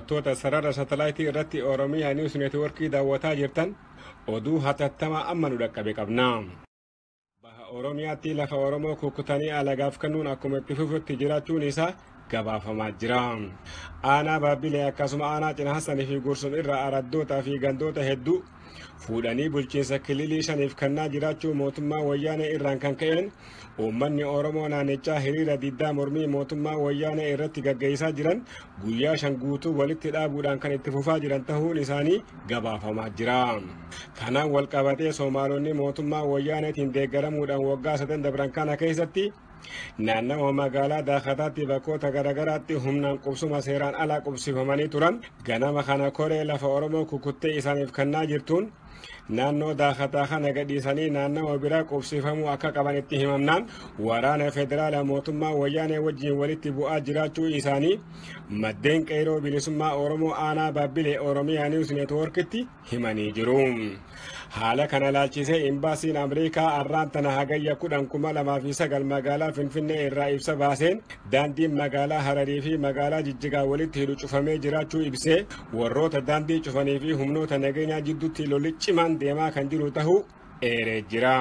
Daawwattoota sarara saatalaayitii irratti Oromiyaa Niwus Neetwoorkii daawwataa jirtan oduu hatattamaa amma nu dhaqqabe qabna. Baha Oromiyaatti lafa Oromoo kukkutanii alagaaf kennuun akkuma itti fufutti jiraachuun isaa gabaafamaa jira. Aanaa Baabbilee akkasuma aanaa Cina Hassanii fi Gursum irraa araddootaa fi gandoota hedduu fuudhanii bulchiinsa kililii shaniif kennaa jiraachuu mootummaa wayyaanee irraan kan ka'een uummanni Oromoo naannichaa hiriira diddaa mormii mootummaa wayyaanee irratti gaggeessaa jiran guyyaa 5 guutuu walitti dhaabuudhaan kan itti fufaa jiran ta'uun isaanii gabaafamaa jira. Kanaan walqabatee Somaalonni mootummaa wayyaaneetiin deeggaramuudhaan waggaa 3 dabran kana keessatti naannawa magaalaa Daakataatti bakkoota garaagaraatti humnaan qubsuma seeraan alaa qubsifamanii turan ganama kana koree lafa Oromoo kukuttee isaaniif kennaa jirtuun naannoo Daakataa kana gadhiisanii naannawa biraa qubsifamuu akka qaban itti himamnaan waraana federaala mootummaa wayyaanee wajjin walitti bu'aa jiraachuu isaanii maddeen qeeroo bilisummaa Oromoo aanaa Baabbilee Oromiyaa Niwus Neetwoorkitti himanii jiru. Haala kana laalchisee imbaasiin Ameerikaa arraan tana hagayya 10,2009 magaalaa Finfinnee irraa ibsa baaseen daandiin magaalaa Hararii fi magaalaa Jijjigaa walitti hidhu cufamee jiraachuu ibsee warroota daandii cufanii fi humnoota nageenyaa jidduutti lolli cimaan deemaa kan jiru ta'uu eeree jira.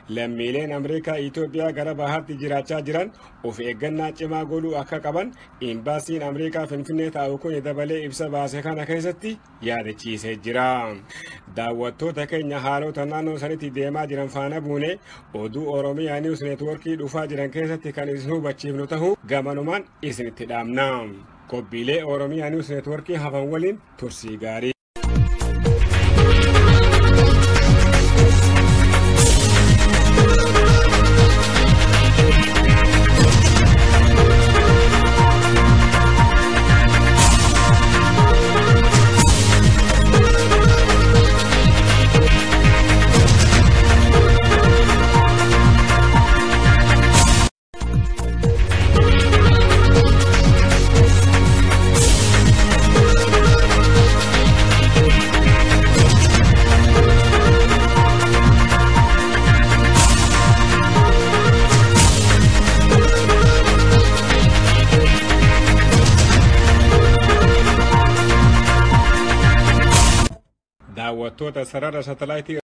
Lammiileen Ameerikaa Itoophiyaa gara bahaatti jiraachaa jiran of eeggannaa cimaa godhuu akka qaban imbaasiin Ameerikaa Finfinnee taa'u kun dabalee ibsa baase kana keessatti yaadachiisee jira. Daawwattoota keenya haalota naannoo sanitti deemaa jiran faana buune oduu Oromiyaa Niwus Neetwoorkii dhufaa jiran keessatti kan isin hubachiifnu ta'uu gamanumaan isinitti dhaamna. Qophiilee Oromiyaa Niwus Neetwoorkii hafan waliin tursii gaarii. Daawwattoota sarara saatalaayitii